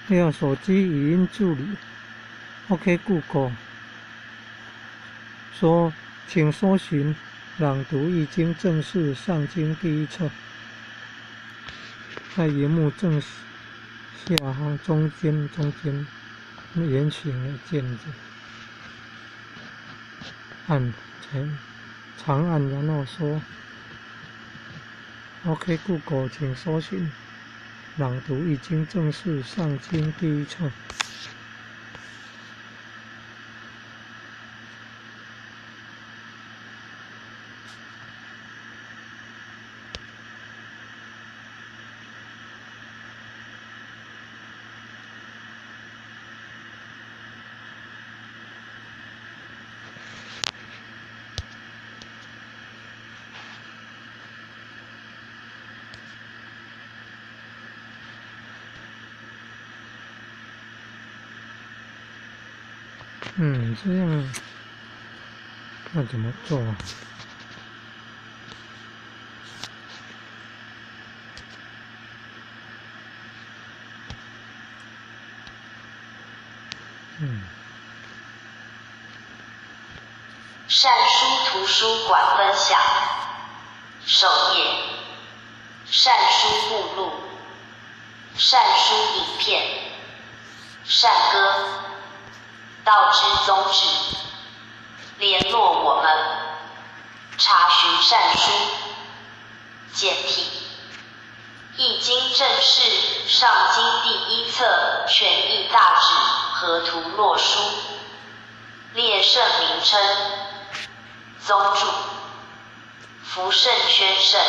用手机语音助理，OK Google，说，请搜寻《朗读易经正式上经第一册》，在萤幕正下方中间圆形的键子，按长按，然后说 OK Google，请搜寻《朗读易经正式上经第一册》。这样那怎么做啊？善书图书馆分享首页，善书目录，善书影片，善歌。道之宗旨，联络我们，查询善书，简体，易经正式上经第一册全义大旨和图洛书，列圣名称，宗主，福圣宣圣，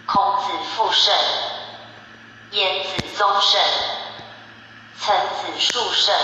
孔子复圣，晏子宗圣，曾子述圣。